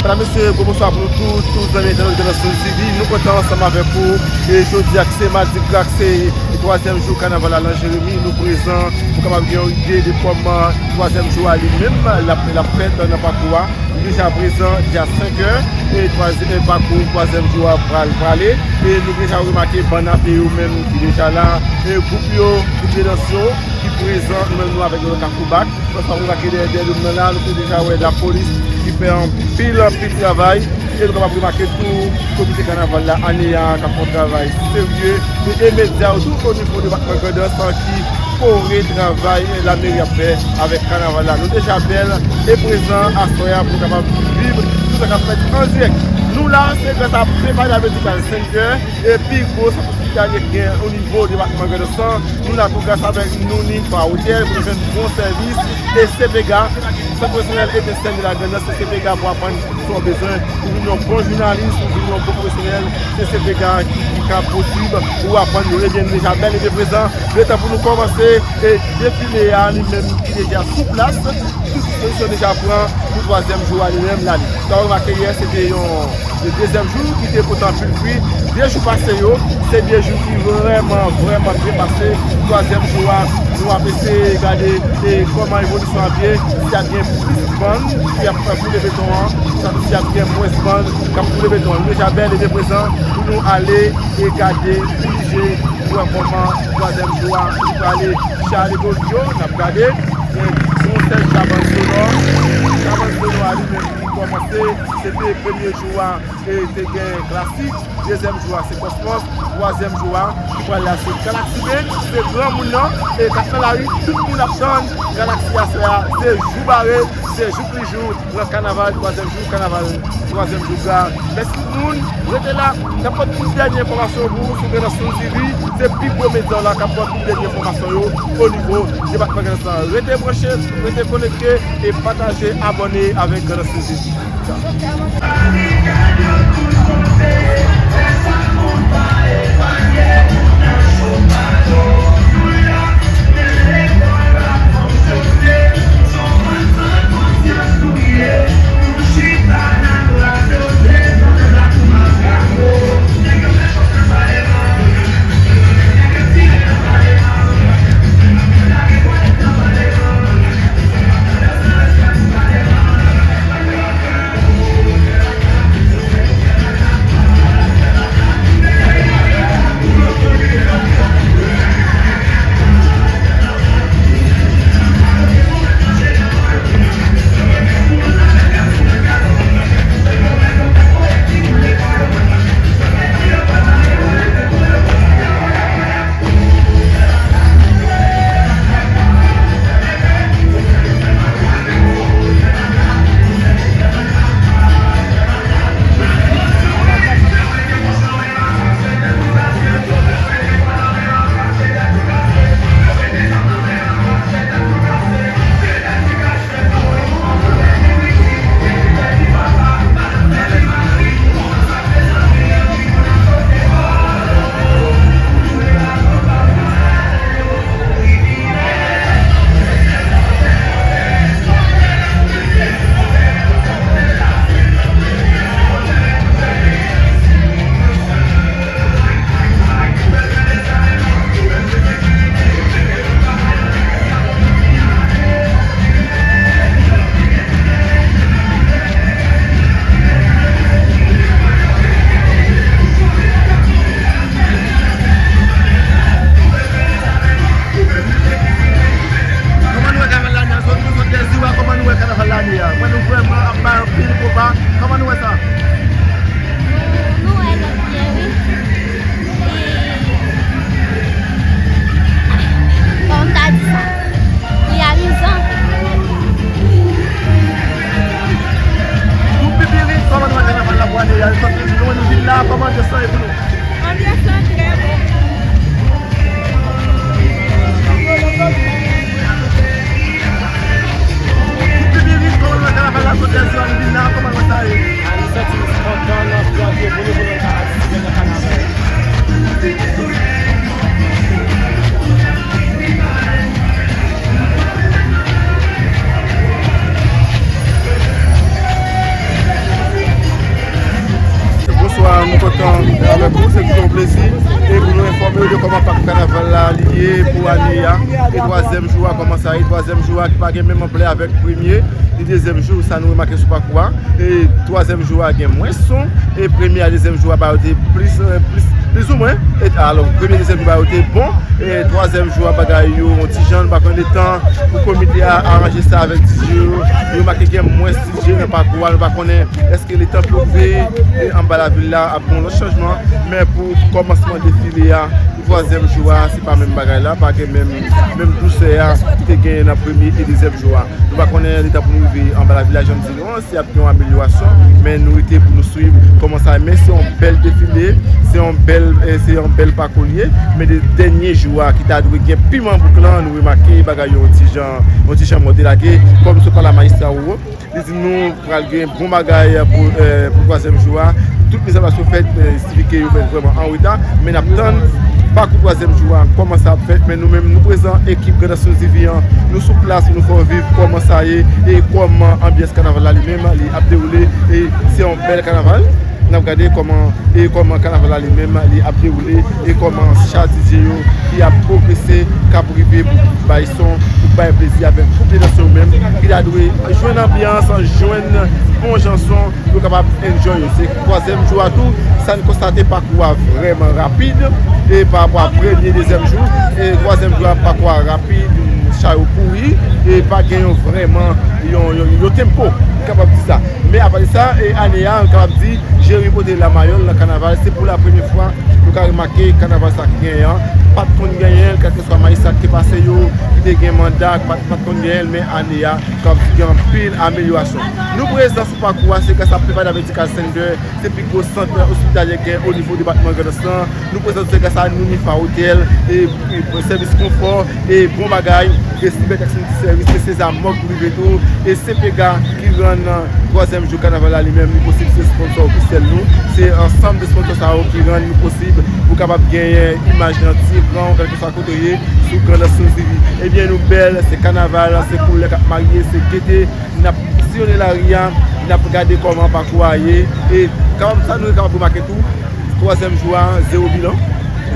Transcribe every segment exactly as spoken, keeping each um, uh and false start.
Medam, mesye, gwo bonswa pou nou tout, tout zanmi entènot Grandans Nouvèl T V. Nou kontan ansanm avèk ou. E jodi a, ki se madi gra, ki se twazyèm jou kanaval la nan Jeremi, nou prezan pou kapab gen yon ide de kòman twazyèm jou a li menm l ap, l ap fèt nan pakou a. Nou deja prezan, deja senk è, e twazyè-, e pakou twazyèm jou a pral prale. E nou deja remake bann ape yo menm ki deja la. E gwoup yo, gwoup de dans yo ki prezan, nou menm nou avèk yo nan Kafou Bak. Paske nou remake dèyè, dèyè nou nan la, nou te deja wè lapolis ki fè anpil, anpil travay. E nou kapab remake tou, komite kanaval la, ane a, k ap fè yon travay serye. E, e medya yo tou o nivo depatman Grandans ki kore travay lameri ap fè avèk kanaval la. Nou deja bèl e prezan aswè a pou nou kapab viv tout sa k ap fèt an dirèk. Nou la, se gras a Preparative Medical Center. E pi gwo sant ospitalye ki gen o nivo depatman Grandans lan, nou la tou gras avèk Nouni Pwa Otèl pou nou jwenn bon sèvis. E Sepega, Sant Pwofesyonèl Etensèl de la Grandans, se Sepega pou aprann sa w bezwen. Ou vin yon bon jounalis, ou vin yon bon pwofesyonèl, se Sepega ki, ki ka posib ou aprann yo. Ebyen, nou deja bèl e byen prezan. Lè tan pou nou kòmanse e defile a li menm ki deja sou plas. Tout dispozisyon deja pran pou twazyèm jou a li menm la li. Sa w remake yè, se te yon, yon dezyèm jou ki te pote anpil fwi. De jou pase yo, se de jou ki vrèman, vrèman byen pase. Twazyèm jou a, nou ap eseye gade e kòman evolisyon ap ye, si ap gen plis bann ki ap foule beton an, si ap gen mwens bann k ap foule beton an. Nou deja bèl e byen prezan pou nou ale e gade, dirije, pou wè kòman twazyèm jou a li prale. Chale Gold yo, n ap gade. E yon sèl chabans sonò. Chabans sonò a li menm ki kòmanse. Se te premye jou a, e te gen klasik. Dezyèm jou a, se kòsmòs. Twazyèm jou a, ki pral la, se Galaxy Band. Se granmoun nan, e k ap nan lari, tout moun ap tann Galaxy aswè a. Se jou bare, se jou ki jou. Nan kanaval, twazyèm jou kanaval, twazyèm jou gra. Mèsi tout moun, rete la, n ap pote tout dènye enfòmasyon pou ou sou Grandans Nouvèl T V, se pi gwo medya w la k ap pote tout dènye enfòmasyon yo o nivo depatman Grandans lan. Rete branche, rete konekte e pataje, abòne avèk Grandans Nouvèl T V. Tchaw. Kòman nou wè kanaval lane a? Sot, nou sot de Ziwa, kòman nou wè kanaval lane a? Mwen, nou vrèman ap bay anpil konba. Kòman nou wè sa? Nou, nou wè l ap byen, wi. E, kòman m ta di sa? Li amizan. Gwoup Pipirit, kòman nou wè kanaval la pou ane a? Nou sot, nou, nou vin la, kòman anbyans lan ye pou nou? Anbyans lan trè bon. Gwoup Pipirit, kòman nou wè kanaval la? Sot de Ziwa, nou vin la, kòman nou wè sa ye? Sa e twazyèm jou a ki pa gen menm anplè avèk premye e dezyèm jou, sa nou remake sou pakou a. E twazyèm jou a gen mwens son, e premye a dezyèm jou a ba yo te plis, eh, plis, plizoumwen. E alò, premye dezyèm jou ba yo te bon, e twazyèm jou a bagay yo yon ti jan, nou pa konn letan pou komite a aranje sa avèk DJ yo. Nou remake gen mwens DJ nan pakou a, nou pa konnen èske letan pou rive, e anba lavil la ap gen yon lòt chanjman, men pou kòmansman defile a, pou twazyèm jou a, se pa menm bagay la, pa gen menm, menm dousè a ki te genyen nan premye e dezyèm jou a. Nou pa konnen letan pou nou rive anba lavil la, jan m di nou an, si ap gen yon amelyorasyon, men nou rete pou nou swiv kòman sa ye. Men se yon bèl defile, se yon bèl, eh, se yon bèl pakou li ye, men de dènye jou a ki ta dwe gen piman bouk lan, nou remake bagay yo yon ti jan, yon ti jan mòde lage, kòm sou pala majistra Roro. Li di nou pral gen bon bagay pou, eh, pou twazyèm jou a. Tout mizanplas yo fèt, eh, sifi ke yo fèt vrèman an reta. Men n ap tann pakou twazyèm jou a, kòman sa ap fèt. Men nou menm, nou prezan, ekip Grandans Sou TV an, nou sou plas, nou fè w viv kòman sa ye e kòman anbyans kanaval la li menm, li ap dewoule. E se yon bèl kanaval. N ap gade kòman, e kòman kanaval la li menm, li ap dewoule, e kòman chak DJ yo ki ap pwogrese, k ap rive pou bay son, pou bay plezi avèk gwoup de dans yo menm, ki ta dwe jwenn anbyans, jwenn bon jan son, pou yo kapab enjoy yo. Se twazyèm jou a tou, sa n konstate, pakou a vrèman rapid, e pa rapò a premye, dezyèm jou, e twazyèm jou a, pakou a rapid, cha yo kouri, e pa gen yon vrèman, yon, yon, yon tempo, m kapab di sa. Men apa de sa, e ane a, m kapab di, Jerry pote lamayòl nan kanaval, se pou la premye fwa, nou ka remake kanaval sa ki genyen an, pa t konn genyen l, kèlkeswa majistra ki te pase yo, ki te gen manda, pa t, pa t konn genyen l, men ane a, k ap gen anpil amelyorasyon. Nou prezan sou pakou a, se gras a Pevada Medical Center, se pi gwo sant ospitalye gen o nivo depatman Grandans lan. Nou prezan se gras a Nounifa Hotel, e, e sèvis konfò, e bon bagay, e Cybertech Multi Service, e César Mog rive tou, e Cepega ki rann twazyèm jou kanaval la li menm li posib, se sponsò ofisyèl nou. Se ansanm de sponsò sa yo ki rann nou posib pou kapab genyen imaj nan ti ekran, kèlkeswa kote w ye, sou Grandans Sou TV. Ebyen, nou bèl, se kanaval, se koulè k ap marye, se gete. N ap siyonnen lari a, n ap gade kòman pakou a ye. E kapab sa nou kapab remake tou, twazyèm jou a, zewo bilan,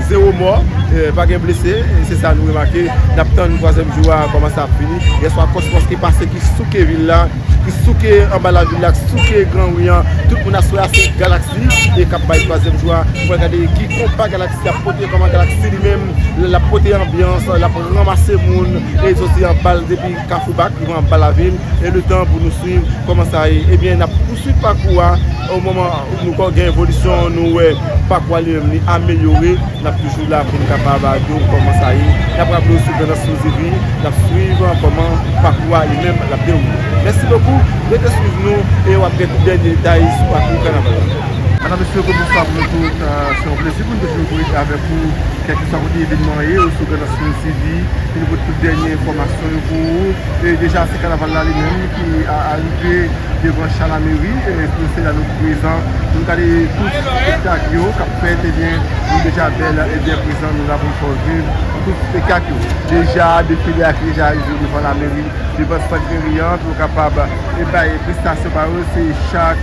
zewo mò, eh, pa gen blese, e se sa nou remake. N ap tann twazyèm jou a, kòman sa ap fini. Yèswa, Kòsmòs ki pase, ki souke vil la, ki souke anba lavil la, ki souke Gran Ri an. Tout moun aswè a se Galaxy, e k ap bay twazyèm jou a. Nou pral gade ki konpa Galaxy ap pote, kòman Galaxy li menm, l ap pote anbyans, l ap ranmase moun, e jodi a bal depi Kafou Bak, rive anba lavil, e letan pou nou swiv kòman sa ye. Ebyen, n ap pouswiv pakou a, o moman nou kon gen evolisyon, nou wè pakou a li menm li amelyore, n ap toujou la pou n kapab di w kòman sa ye. N ap raple w sou Grandans Sou TV, n ap swiv kòman pakou a li menm l ap dewoule. Mèsi bokou, rete swiv nou e w ap gen tout dènye detay sou pakou kanaval la. Medam, mesye, bonswa pou nou tout. Eh, se yon plezi pou nou toujou konekte avèk ou, kèlkeswa kote evènman an ye, ou sou Grandans Sou TV, pou nou pote tout dènye enfòmasyon yo pou ou. E deja, se kanaval la li menm ki a, arive devan cha lameri, e nou se la nou prezan, nou gade tout espektak yo k ap fèt, ebyen, nou deja bèl, e byen prezan, nou la pou n fè w viv tout espektak yo. Deja, defile a ki deja rive devan lameri, devan sant meri an, pou yo kapab, e bay prestasyon pa yo, se chak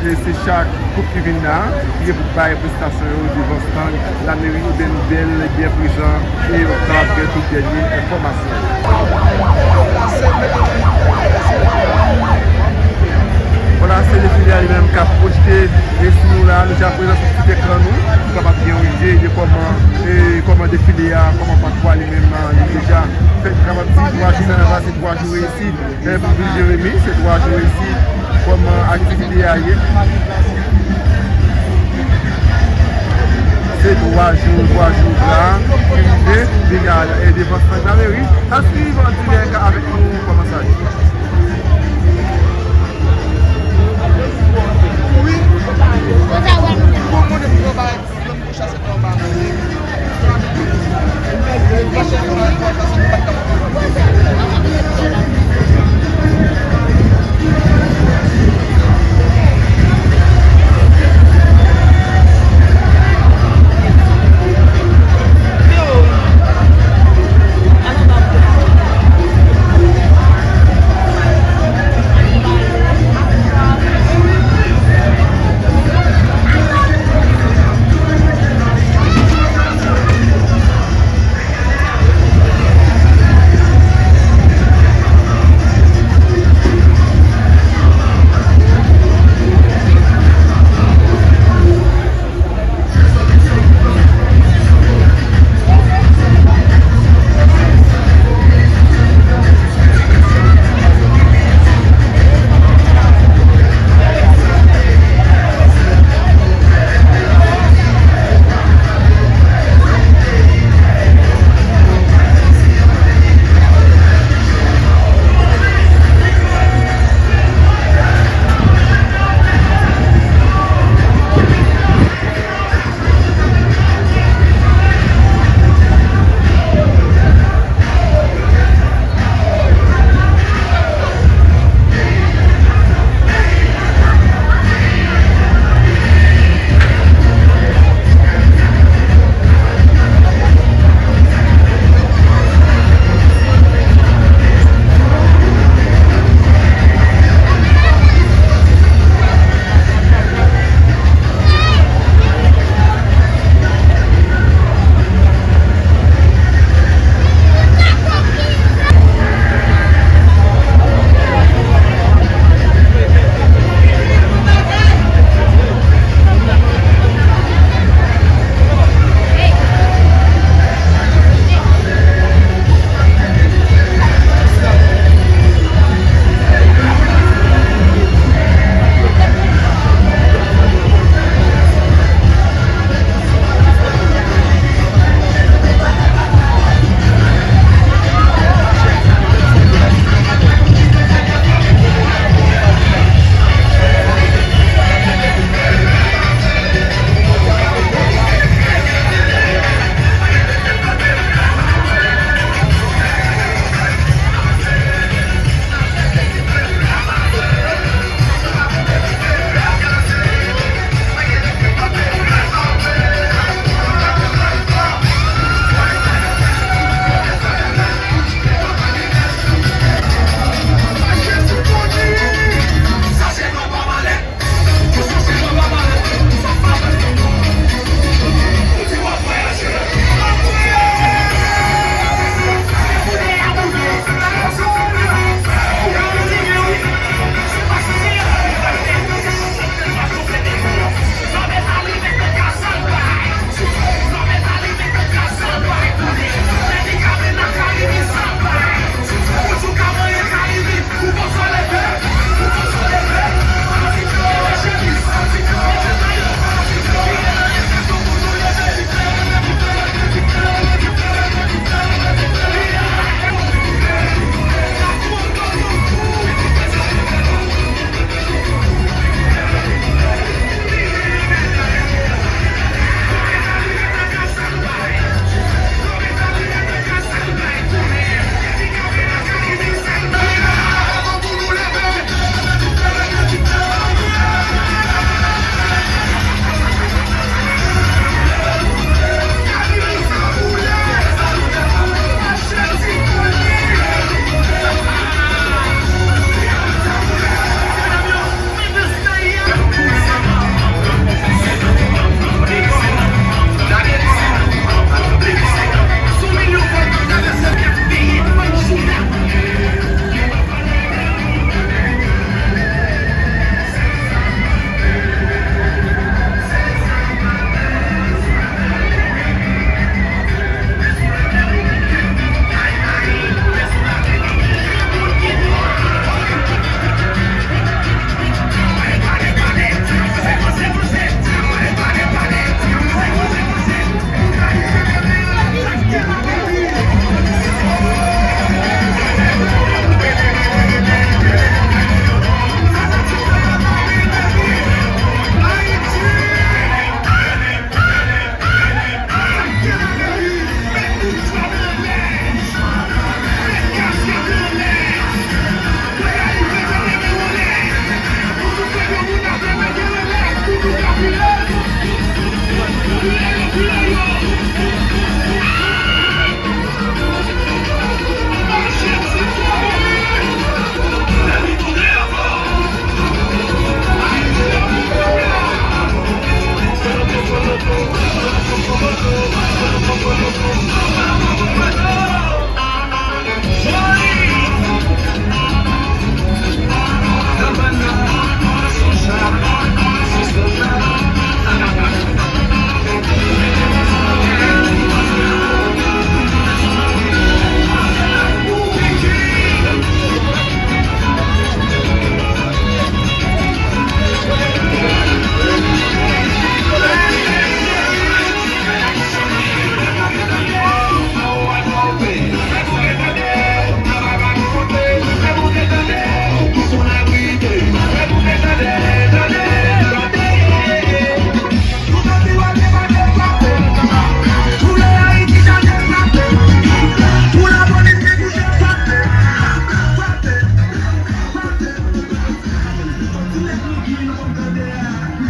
E se chak gwoup ki vin la, ki gen pou bay prestasyon yo devan stand lameri, ebyen nou bèl, byen prezan, e nou kapab gen tout dènye enfòmasyon. Vwala, se defile a li menm k ap pwojte, e sou nou la, nou deja prezan sou ti ekran nou, pou kapab gen yon ide de kòman, e kòman defile a, kòman pakou a li menm, li deja fèt, kapab di twa jou kanaval, se twa jou reyisi. E pou vil Jeremi, se twa jou isi, kòman aktivite a ye. Se twa jou, twa jou la, ki rive, deja, e devan stand lameri. Ann swiv an dirèk avèk nou, kòman sa ye. Ki non m tande a?